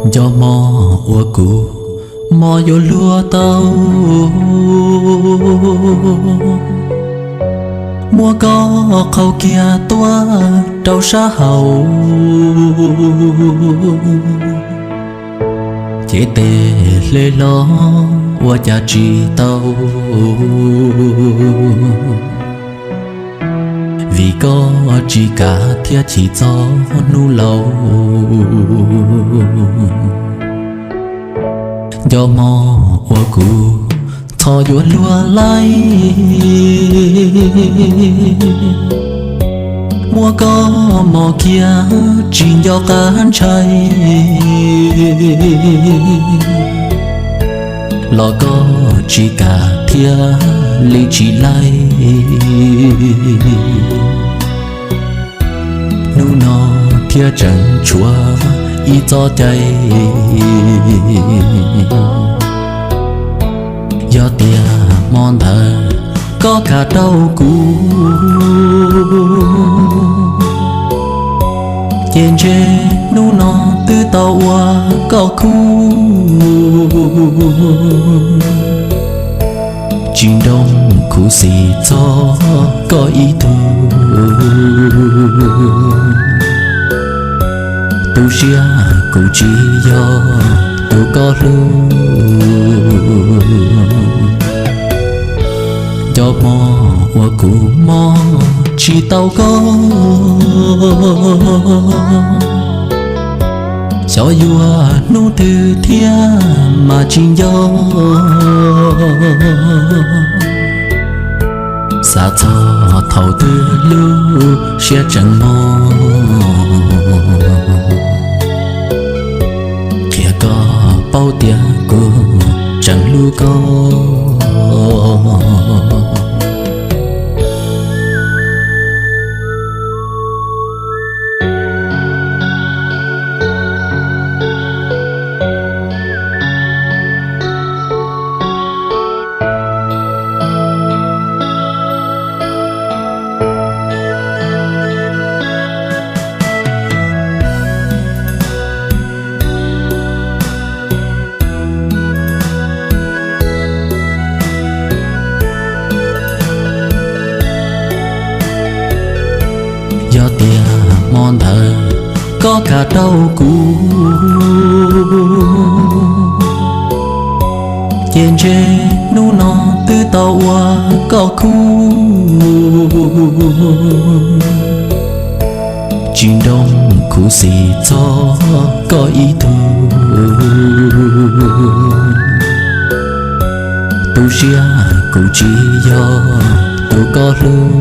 Nco hmo uas kuv mob yuav luag tau, muab koj qhau kiag tuaj rau sab hauv, ces tej hle hlo ua cas tsis tau, vim koj tsis kam thiab chim txog hnub laus. Nco hmo uas kuv txhos yuav luag laij, muab koj mos kiag tsis nco qab ntshai, los koj tsis kam thiab li tsis laij. Hnub no thiaj tseem tshuav ib txoj cai, yog tias hmo ntawd koj kam rau kuv, ces ntshe hnub no twb tau ua koj khub, tsis nroo khuv xim txog koj ib tug. Tu siab kuv tsis yog tus koj hlub, nco hmo uas kuv mob tsis tau koj, xyov yuav hnub twg thiab mas tsis nco. Xav txog thaum twg lub siab tseem mob, qhia koj paub tias kuv tseem hlub koj. Yog tias hmo ntawd koj kam rau kuv, ces ntshe hnub no twb tau ua koj khub, tsis nroo khuv xim txog koj ib tug. Tu siab kuv tsis yog tus koj hlub,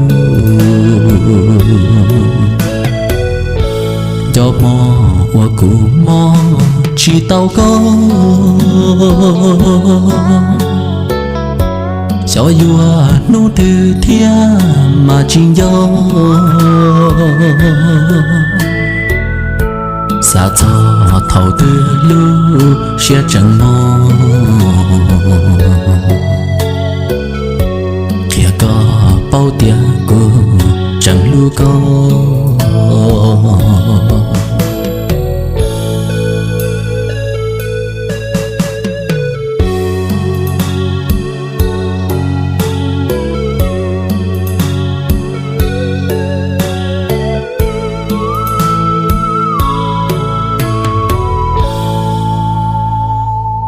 nco hmo uas kuv mob tsis tau koj, xyov yuav hnub twg thiab mas tsis nco. Xav txog thaum twg lub siab tseem mob, qhia koj paub tias kuv tseem hlub koj.